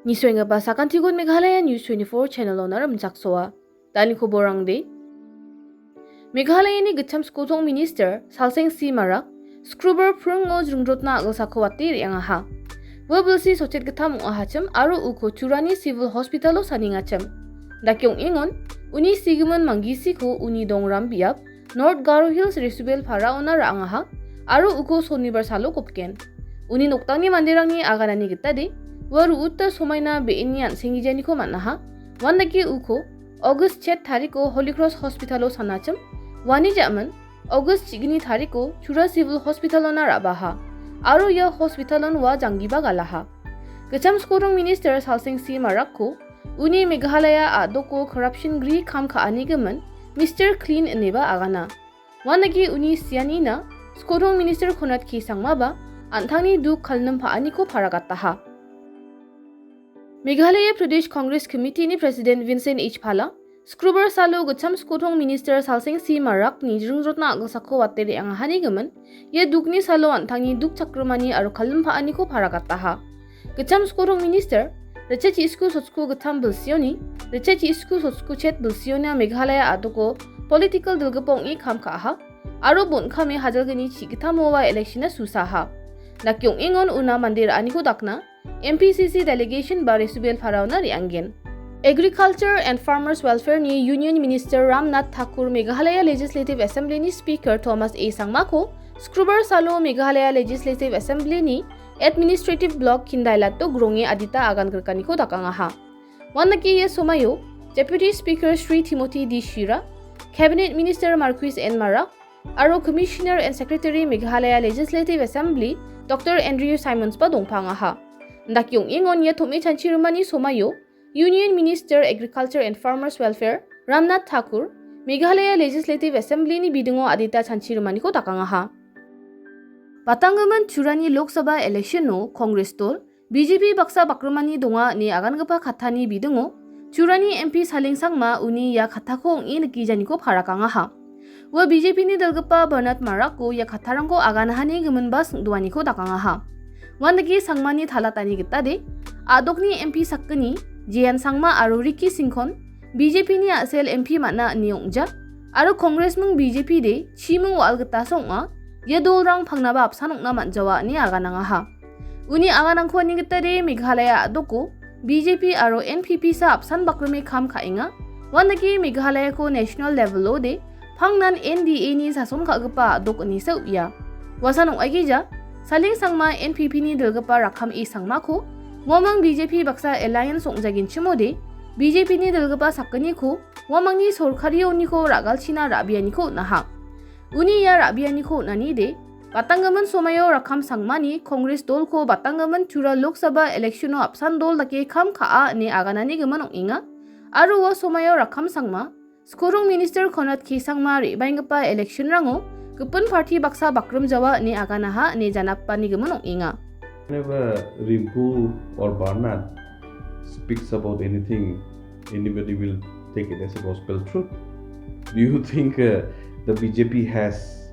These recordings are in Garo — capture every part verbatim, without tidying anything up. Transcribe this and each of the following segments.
Nisuenggipa sakantikon Meghalaya News twenty-four channel-ona rimchaksoa. Dani koborangde. Meghalayani gitcham skotong minister Salseng C Marak, skrubar pringo jringrotna a·gilsako wate re·angaha. Ua bilsi sotchet gittam ong·ahachim aro uko Churani Civil Hospital-o sanengachim. Dake ong·engon, uni sigimin manggisiko uni dongram biap, North Garo Hills Resubel Para-ona ra·angaha aro uko sonibar salo gopgen. Uni noktangni manderangni aganani gitade, ua ru·uta somaina be·eni an·senggijaniko man·aha. Uandake uko August chet tariko Holy Cross Hospital-o sanachim, uani ja·min August chigni tariko Chura Civil Hospital-ona ra·baha aro ia hospital-on ua janggiba galaha. Gitcham skotong minister Salseng C Marakko uni Meghalaya a·doko corruption-gri kam ka·anigimin Mister Clean ineba agana. Uandake uni sianina skotong minister Konrad K Sangmaba an·tangni duk kalnim pa·aniko paragataha. Meghalaya Pradesh Congress Committee-ni President Vincent H Pala, skrubar salo gitcham skotong minister Salseng C Marakni jringrotna a·gilsako wate re·angahanigimin, ia dukni salo an·tangni duk chakrimani aro kalnim pa·aniko paragataha. Gitcham skotong minister, ritchak chi·sku sotsko gittam bilsioni, ritchak chi·sku sotsko chet bilsiona Meghalaya a·doko political dilgipa ong·e kam ka·aha, aro bon·kame hajalgni chi·gittamo ua election-na susaha. Dake ong·engon una mande ra·aniko dakna, M P C C delegation ba Resubel Para-ona re·anggen. Agriculture and Farmers Welfare-ni Union Minister Ramnath Thakur Meghalaya Legislative Assembly-ni Speaker Thomas A Sangmako skrubar salo Meghalaya Legislative Assembly-ni Administrative Block Kindailato gronge adita agan grikaniko dakangaha. Uandake ia somaio Deputy Speaker Shri Timothy D Shira, Cabinet Minister Marcuise N Marak, aro Commissioner and Secretary Meghalaya Legislative Assembly Doctor Andrew Simons-ba dongpangaha. Dake ong·engon ia tom·e chanchirimani somaio Union Minister Agriculture and Farmers Welfare Ramnath Thakur Meghalaya Legislative Assembly-ni bidingo adita chanchirimaniko dakangaha. Batanggimin Churani Lok Sabha election-o Congress dol, B J P baksa bakrimani donga ine agangipa kattani bidingo, Churani M P Saleng Sangma uni ia kattako ong·e nikijaniko parakangaha. Ua B J P-ni dilgipa Bernard Marako ia kattarangko aganahani giminba sing·doaniko dakangaha. Uandake Sangmani talatani gitade, a·dokni M P sakgni Jeyan Sangma aro Ricky Singkon B J P-ni a·sel M P man·a ine ong·ja, aro Congress ming B J P de chiming wa·al gitasa ong·a, ia dolrang pangnaba apsan ong·na man·jawa ine aganangaha. Uni aganangko ani gitade Meghalaya a·doko B J P aro N P P sa apsan bakrime kam ka·enga. Uandake Meghalayako national level-ode pangnan N D A-ni sason ka·gipa a·dok inesa uia. Uasan ong·aigija, Saleng Sangma N P P-ni dilgipa Rakkam E Sangmako, uamang B J P baksa alliance ong·jagenchimode, B J P-ni dilgipa sakgniko, uamangni sorkario uniko ra·galchina ra·bianiko on·aha. Uni ia ra·bianiko on·anide, batanggimin somaio Rakkam Sangmani Congress dolko batanggimin Tura Lok Sabha election-o apsan dol dake kam ka·a ine aganani gimin ong·enga. Aro ua somaio Rakkam Sangma, skotong minister Konrad K Sangma re·baenggipa election-rango gipin party baksa bakrimjawa ine aganaha ine janapani gimin ong·enga. Whenever Rimpu or Bernard speaks about anything, anybody will take it as a gospel truth. Do you think, uh, the B J P has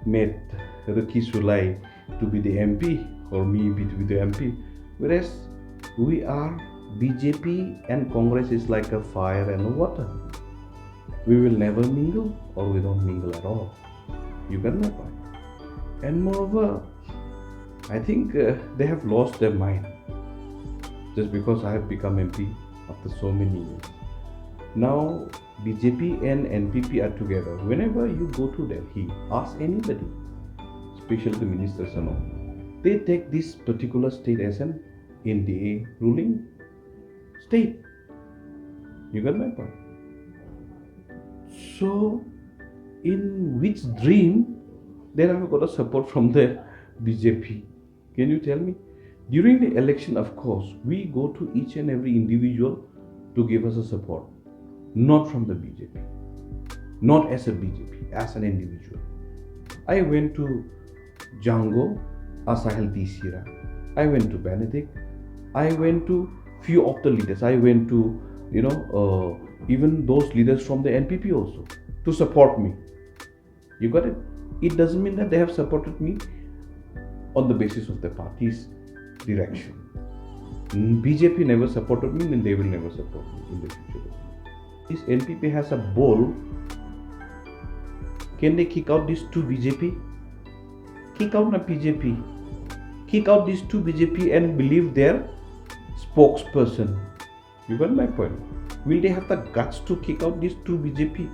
made Ricky Shullai to be the M P or me be to be the M P? Whereas we are B J P and Congress is like a fire and a water. We will never mingle or we don't mingle at all. You get my point? And moreover, I think, uh, they have lost their mind just because I have become M P after so many years. Now, B J P and N P P are together. Whenever you go to Delhi, ask anybody, especially the ministers and all, they take this particular state as an N D A ruling state. You get my point? So, in which dream they have got a support from the B J P? Can you tell me? During the election, of course, we go to each and every individual to give us a support, not from the B J P, not as a B J P, as an individual. I went to Jango, Asahel D Shira. I went to Benedict. I went to few of the leaders. I went to, you know, uh, even those leaders from the N P P also to support me. You got it? It doesn't mean that they have supported me on the basis of the party's direction. B J P never supported me, then they will never support me in the future. This N P P has a ball. Can they kick out these two B J P? Kick out na B J P. Kick out these two B J P and believe their spokesperson. You got my point. Will they have the guts to kick out these two B J P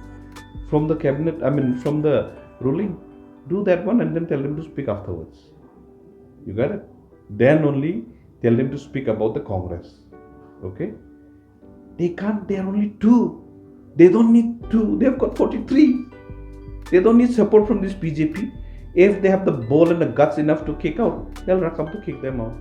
from the cabinet, I mean, from the ruling? Do that one and then tell them to speak afterwards. You got it? Then only tell them to speak about the Congress. Okay? They can't, they are only two. They don't need two, they have got forty-three. They don't need support from this B J P. If they have the ball and the guts enough to kick out, they'll come to kick them out.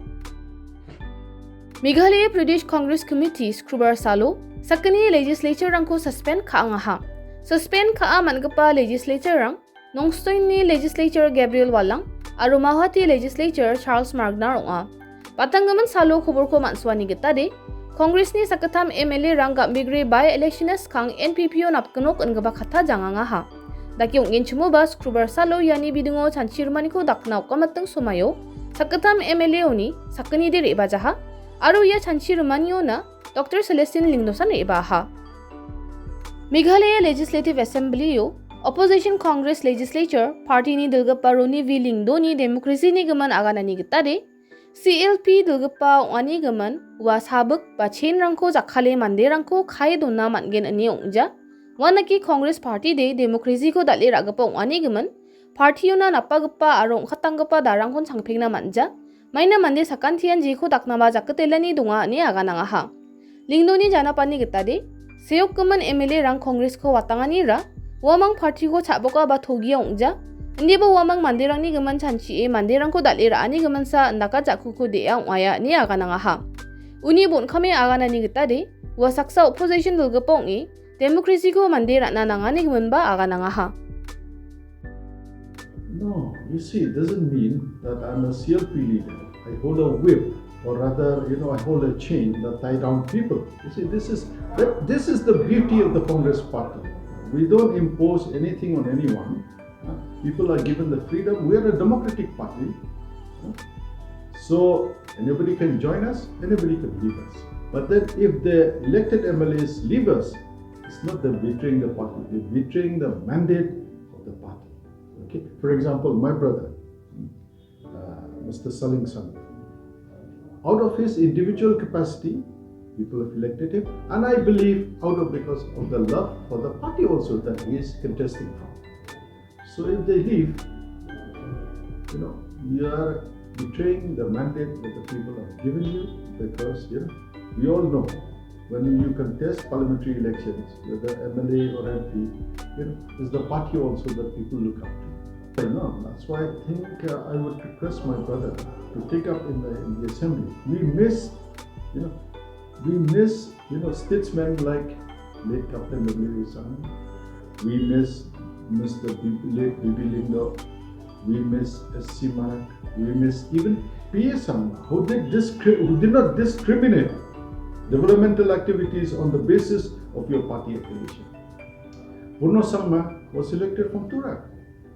Meghalaya Pradesh Congress Committee Skrubar salo sakgni legislature-rangko suspend ka·angaha. Suspend ka·a man·gipa legislature-rang Nongstoingni legislature Gabriel Walang aro Mawhati legislature Charles Margnar ong·a. Batanggimin salo koborko man·suani gitade, Congressni sakgittam M L A-rang gambigre by-election-na skang N P P-o napgnok ingipa katta jangangaha. Dake ong·genchimoba Skrubar salo iani bidingo chanchi rimaniko dakna okamating somaio sakgittam M L A-oni sakgnide re·bajaha aro ia chanchi rimaniona Doctor Celestine Lyngdosan re·baaha. Meghalaya Legislative Assembly-o Opposition Congress Legislature Party-ni dilgipa Ronnie V Lyngdoh-ni democracy-ni gimin aganani gitade, C L P dilgipa ong·ani gimin ua sabik ba chain-rangko jakkale manderangko kae dona man·gen ine ong·ja. Uanaki Congress Party-de democracy-ko dal·e ra·gipa ong·ani gimin, party-ona napagipa aro ong·katanggipa darangkon changpengna man·ja. Maina mande sakantian jeko daknaba jakgitelani donga ine aganangaha. Lyngdoh-ni janapani gitade, seokgimin M L A-rang Congress-ko watanganira, uamang party-ko cha·boka ba togia ong·ja, indiba uamang manderangni gimin chanchie manderangko dal·e ra·ani giminsa indaka ja·kuko de·a ong·aia ine aganangaha. Uni bon·kame aganani gitade, ua saksa opposition dilgipa ong·e, democracy-ko mande ra·na nangani giminba aganangaha. No, you see, it doesn't mean that I'm a C L P leader. I hold a whip, or rather, you know, I hold a chain that tie down people. You see, this is that, this is the beauty of the Congress Party. We don't impose anything on anyone. Uh, people are given the freedom. We are a democratic party. Uh, so anybody can join us, anybody can leave us. But then if the elected M L As leave us, it's not them betraying the party. They're betraying the mandate of the party. Okay? For example, my brother, uh, Mister Saling Sangma, out of his individual capacity, people have elected him, and I believe out of, because of the love for the party also that he is contesting from. So if they leave, you know, you are betraying the mandate that the people have given you, because, you know, we all know when you contest parliamentary elections, whether M L A or M P, you know, is the party also that people look up to. You know, that's why I think, uh, I would request my brother to take up in the, in the assembly. We miss, you know, we miss, you know, statesmen like late Captain W A Sangma. We miss Mister B-, late B B Lyngdoh. We miss S C Marak. We miss even P A Sangma, who did discri-, who did not discriminate developmental activities on the basis of your party affiliation. Purno Sangma was elected from Tura.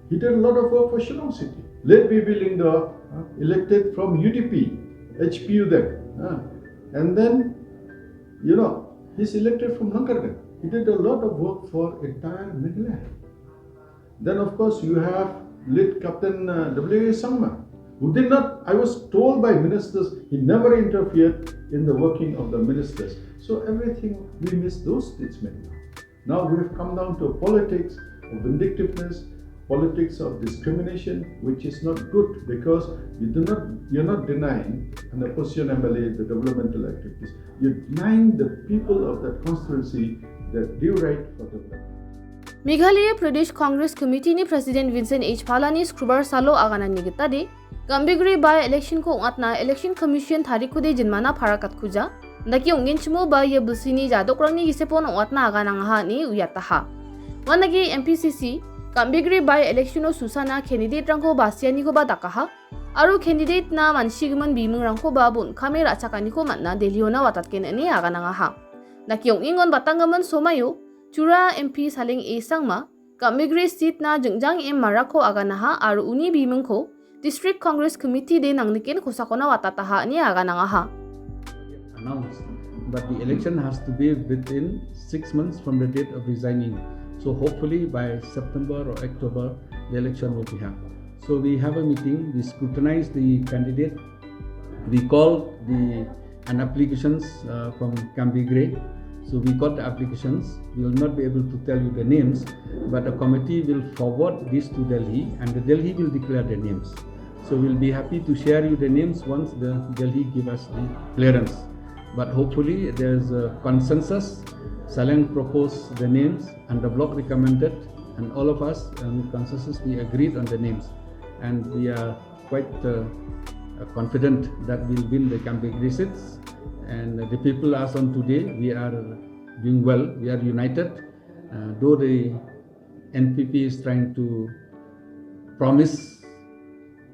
He did a lot of work for Shillong City. Late B B Lyngdoh, uh, elected from U D P, H P U then. Uh, and then, you know, he's elected from Lamka. He did a lot of work for entire Meghalaya. Then, of course, you have late Captain, uh, W A Sangma, who did not, I was told by ministers, he never interfered in the working of the ministers. So everything, we miss those statesmen. Now we have come down to a politics of vindictiveness, politics of discrimination, which is not good because you do not, you're not denying an opposition M L A the developmental activities. You're denying the people of that constituency their due right for development. Meghalaya Pradesh Congress Committee-ni President Vincent H Phalani Skrubar salo aganani gitade, gambigre by-election-ko ong·atna Election Commission tarikkode jinmana parakatkuja, dake ong·genchimoba ia bilsini jadokrangni gisepon ong·atna aganangaha ine uiataha. Uandake M P C C, gambigre by-election-o susana candidate-rangko basianikoba dakaha, aro candidate-na mansigimin bimingrangkoba bon·kame ra·chakaniko man·na Delhi-ona watatgen ine aganangaha. Dake ong·engon batanggimin somaio, Tura M P Saleng A Sangma, gambigre seat-na Jingjang M Marakko aganaha aro uni bimingko District Congress Committee-de nangniken kosakona watataha ine aganangaha. announced, but the election has to be within six months from the date of resigning. So hopefully by September or October, the election will be held. So we have a meeting, we scrutinize the candidate, we call the and applications uh, from Gambegre. So we got the applications. We will not be able to tell you the names, but the committee will forward this to Delhi, and the Delhi will declare the names. So we'll be happy to share you the names once the Delhi give us the clearance. But hopefully there's a consensus. Salang proposed the names, and the bloc recommended, and all of us and consensus we agreed on the names, and we are quite uh, uh, confident that we'll win the Gambegre seats. And the people as on today, we are doing well, we are united. Uh, though the N P P is trying to promise,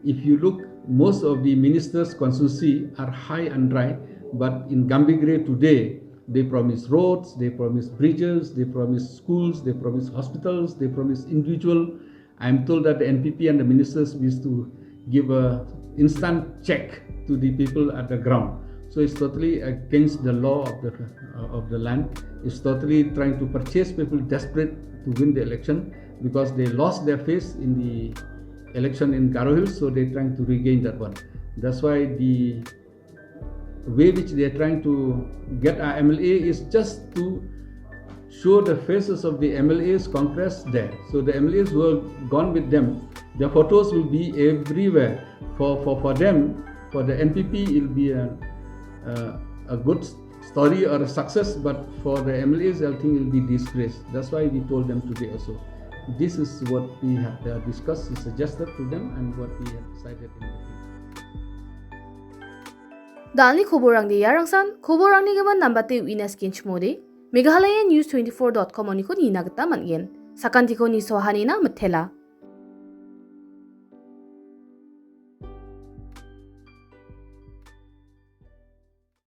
if you look, most of the ministers' constituency are high and dry, but in Gambegre today, they promise roads, they promise bridges, they promise schools, they promise hospitals, they promise individual. I am told that the N P P and the ministers wish to give a instant check to the people at the ground. So it's totally against the law of the uh, of the land. It's totally trying to purchase people desperate to win the election because they lost their face in the election in Garo Hills, so they're trying to regain that one. That's why the way which they are trying to get our M L A is just to show the faces of the M L As, Congress there. So the M L As who are gone with them, their photos will be everywhere. For, for, for them, for the N P P, it will be a, a, a good story or a success, but for the M L As, I think it will be disgrace. That's why we told them today also. This is what we have uh, discussed, suggested to them, and what we have decided in the meeting. Dalni koborangde iarangsan, koborangni gimin nambate uina skenchimode, Meghalaya News twenty-four dot com oniko nina gita man·gen. Sakantiko nisoahanina mitela.